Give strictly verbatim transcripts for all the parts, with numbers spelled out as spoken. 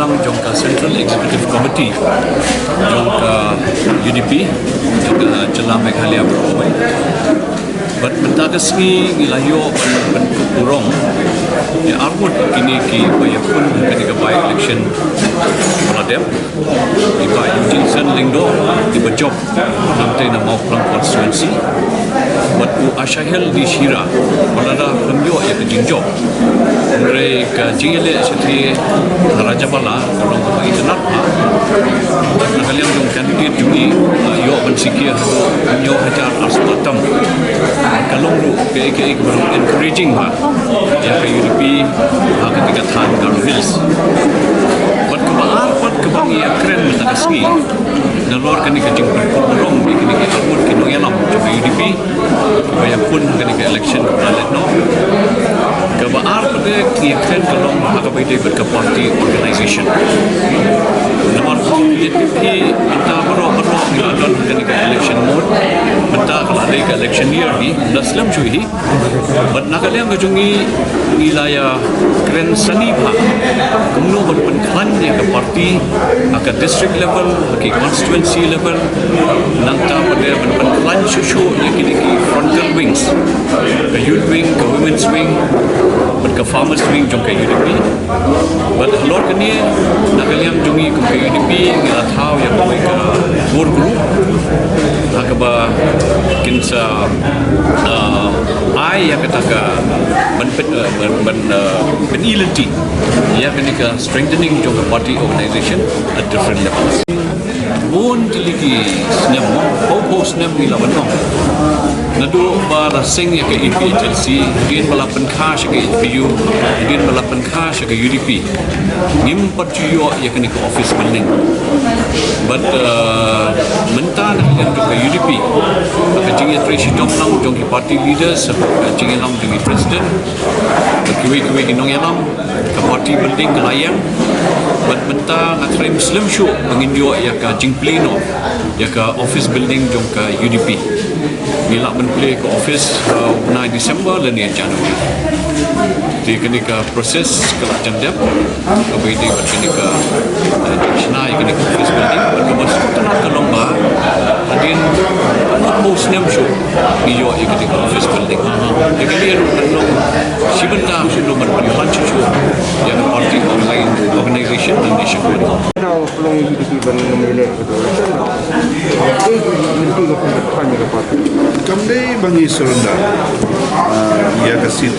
Jong ka Central Executive Committee jong ka U D P jong ka jylla Meghalaya baroh kawei. Bad mynta ka sngi ngi la ïoh ban pynkup burom ïa arngut kine kiba ïakhun ha kane ka by election ba la dep, i Bah Eugene Seng Lyngdoh, iba jop nangta na Mawphlang constituency, bad u Ashahel D Shira, ba lada khlem ïoh ïa ka jingjop, hynrei ka jingïaleh shathie ha Rajabala ka long kaba itynnad bha. Na ka liang jong candidate jong ngi, uh, ïoh ban secure haduh hynñiew hajar arspah tam. Ka long ruh kaei kaei kaba encouraging bha ïa ka U D P ha kane ka thaiñ Garo Hills. Bad kaba ar pat kaba ngi ïakren mynta ka sngi, nalor kane ka jingpynkup burom ïa kine ki arngut ki nongïalam jong ka U D P ba ïakhun ha kane ka election ba la leit noh. Kaba ar pat, eh, ngi ïakren ka long ha kaba ïadei bad ka party organization. Namar kum ïa phi mynta baroh baroh ngi la don ha kane ka election mode. Mynta ka la dei ka election year hi, ym da slem shuh hi. Bad na ka liang ka jong ngi, ngi la ïakren sani bha kumno ban pynkhlaiñ ïa ka party ha ka district level, ha ki constituency level, nangta pat ban pynkhlaiñ shuh shuh ïa kine ki frontal wings, ka youth wing, ka women's wing, bad ka farmers wing jong ka U D P. Bad halor kane, na ka liang jong ngi kum ka U D P ngi la thaw ïa kawei ka core group ha kaba kin sa, ah, ai ïa kata ka ban pyn, ah, ban, ban, ah, pyni lynti ïa kane ka strengthening jong ka party organization at different levels. Bun tylli ki snem, mo, phew phew snem ngi la ban ong. Naduh ba la seng ïa ka A P H L C, hadien ba la pynkha sha ka H P U, hadien ba la pynkha sha ka U D P, ngim pat ju ïoh ïa kane ka office building. Bad, uh, mynta na ka liang jong ka U D P, ka jingïatrei shitom lang jong ki party leaders, ka jingïalam jong ki president, bad kiwei kiwei ki nongïalam, ka party building ka la ïeng. Bad mynta nga khlem slem shuh ba ngin ïoh ïa ka jingplie noh ïa ka office building jong ka U D P. Ngi lah ban plie ka office, uh, u bnai December lane January. Te kane ka process ka la jan dep, kaba ïadei bad kane ka, uh, jingshna ïa kane ka office building. Bad kaba sngewtynnat ka long ba hadien phew snem shuh ngi ïoh ïa kane ka office building. Te kane ruh kan long shi bynta sha u ban pynkhlaiñ shuh shuh ïa ka party organi-, organization nangne shakhmat. Nau pynlong U D P ban ngam ïaleh ka election. Eh, U D P ka pynban ka party. Kam dei ba ngi surrender, ah, ïa ka seat.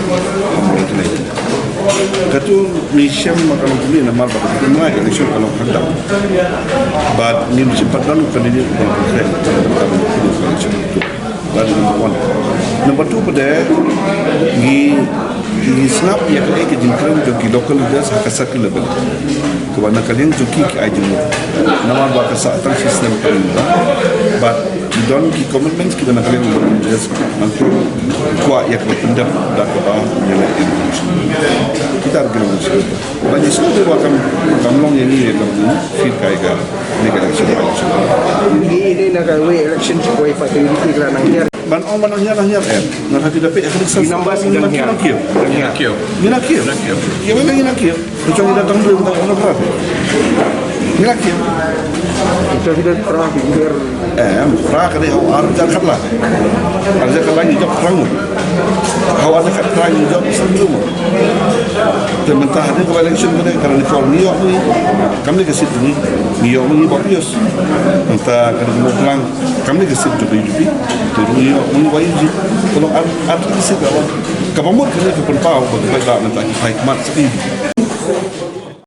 Katu ngi shem ma ka long kumne namar ba ka pynlong ka election ka long hakdang. Bad ngim shym pat don u candidate uba long kren ka long kumne ka election. That is number one. Number two, pat de ngi, ngi sngap ïa kaei ka jingkren jong ki local leaders ha ka circle level. Kaba na ka liang jong ki ki ai jingmut. Namar ba ka sah tang shi snem ka rim. But ngi don ki commitments kiba na ka liang jong ki local leaders. Nangtu kwah ïa kaba pyndep da kaba ïaleh ïa ka election. Kita ruh ki long election. Ba ngi sngewthuh ba kam, kam long ïa ngi ïa ka field kai ka, ni ka election, election. Ngi ni na kawei election shi kawei pat U D P ka la nang hiar. Ban ong ban nang hiar, nang hiar em. Nga kata da peit ha ka dik. Ki numbers ki dang hiar. Ngi nang kiew. Ngi nang kiew. Ngi nang kiew. Ngi nang kiew. Ngi nang kiew. Ngi nang kiew. Em, phra ka dei ha u ar hajar khatphra. Ar hajar khatphra ngi jop phra ngut. Ha u ar hajar khatphra ngi jop san ngut. Te mynta hadien kaba election ka dei ka dei por ngi ïoh ngi. Kam dei ka seat ngi. Ngi ïoh ngi ba pios. Mynta ka dei ka Mawphlang. Kam dei ka seat jong ka U D P. Te ngi ïoh ngi ba U D P. Ka long ar, ar ka seat ka long. Kaba mut ka dei ka pynpaw ba ka paidbah mynta ki phai khmat sa ka U D P.